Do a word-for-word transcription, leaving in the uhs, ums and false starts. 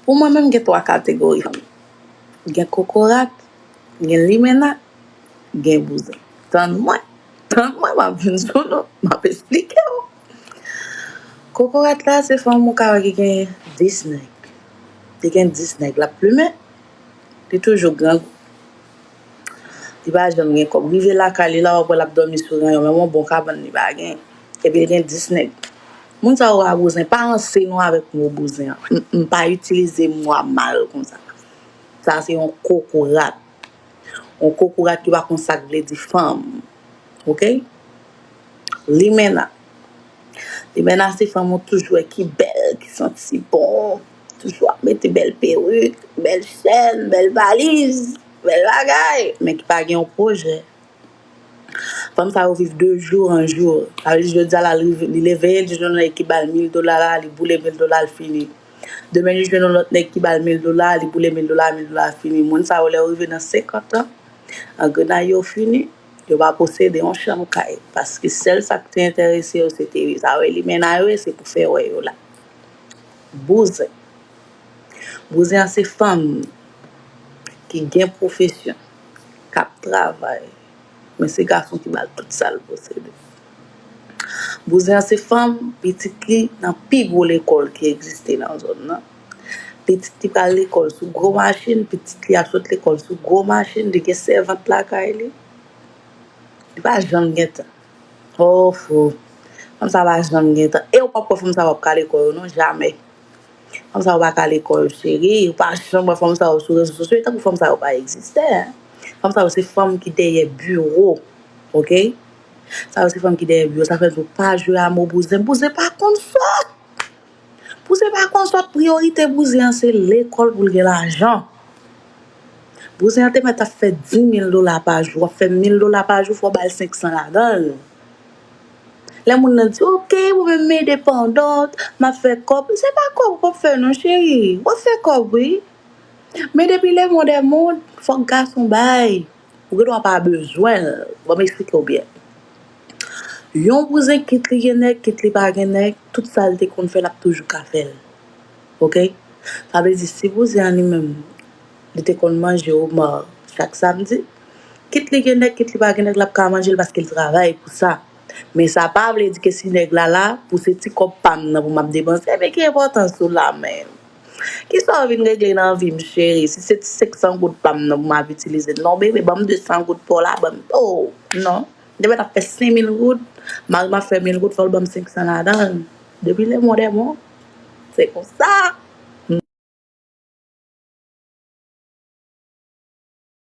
Pou mwen menm, gen twa kategori fanm. Gen kokorat, gen limena, gen bouzen. Tann mwen, tann mwen, m ap vin sou nou, m ap esplike w. Kokorat la, se fanm ou ka wè ki gen dis nèg. Li gen dis nèg, l ap plimen, li toujou grangou. Li pa janm gen kòb. Rive lakay li la, w ap wè l ap dòmi sou ranyon, menm yon bon kabann li pa gen. Epi l gen dis nèg. Moun sa yo pa bouzen, pa ranse nou avèk mo bouzen an. M, m pa itilize mo a mal konsa. Sa se yon kokorat. Yon kokorat ki pa konn sa k vle di fanm. Oke? Limena. Limena se fanm ou toujou wè ki bèl, ki santi bon. Toujou ap mete bèl perik, bèl chèn, bèl valiz, bèl bagay. Men ki pa gen yon pwojè. Fanm sa yo viv de jou an jou. Sa vle di jodi a la, li, li leve, li jwenn yon nèg ki ba l mil dola la, li boule mil dola, l fini. Demen, li jwenn yon lòt nèg ki ba l mil dola, li boule mil dola, mil dola, fini. Moun sa yo, lè yo rive nan senkant an, angrenay yo fini, yo pa posede yon chanm kay. Paske sèl sa k te enterese yo, se te sa yo, limena yo ye, se pou fè wè yo la. Bouzen. Bouzen an se fanm ki gen pwofesyon, k ap travay, men se gason ki ba l tout sa l posede. Bouzen an se fanm, pitit li nan pi gwo lekòl ki egziste nan zòn nan. Pitit li pral lekòl sou gwo machin, pitit li ap sot lekòl sou gwo machin, li gen sèvant lakay li. Li pa janm gen tan. Oh, fou. Fanm sa pa janm gen tan. E ou p ap wè fanm sa yo ap kale kò yo non, jamè. Fanm sa yo pa kale kò yo, cheri. Ou pa janm wè fanm sa yo sou rezo sosyo. E tankou fanm sa yo pa egziste, en. Fanm sa yo se fanm ki dèyè biwo. Oke? Sa yo se fanm ki dèyè biwo. Sa fè nou pa jwe a mo bouzen. Bouzen pa konn sòt. Bouzen pa konn sòt, priyorite bouzen an se lekòl pou l gen lajan. Bouzen an te mèt ap fè dis mil dola pa jou, w ap fè mil dola pa jou, fò w ba l senk san ladan l. Lè moun nan di, "Oke, mwen menm m endepandant, m ap fè kòb." Se pa kòb w ap fè non, cheri. W ap fè kòb, wi. Men depi le monde est monde, fòk gason bay. Ou gendwa pa bezwen l. Ban m eksplike w byen. Yon bouzen, kit li gen nèg, kit li pa gen nèg, tout sa l te konn fè, l ap toujou ka fè l. Oke? Sa vle di, si bouzen an li menm, li te konn manje oman chak samdi, kit li gen nèg, kit li pa gen nèg, l ap ka manje l paske l travay pou sa. Men sa pa vle di ke si nèg la la, pou se ti kòb pa m nan pou m ap depanse, men ki enpòtans ou la menm? Kisa w vin regle nan vi m, cheri? Si se ti senk san goud pa m nan pou m ap itilize, non, bebe, ban m de san goud pa w la, ban m, oh, non. M te mèt ap fè senk mil goud, mari m ap fè mil goud, fò l ban m senk san ladan l. Depi le monde est monde, se konsa.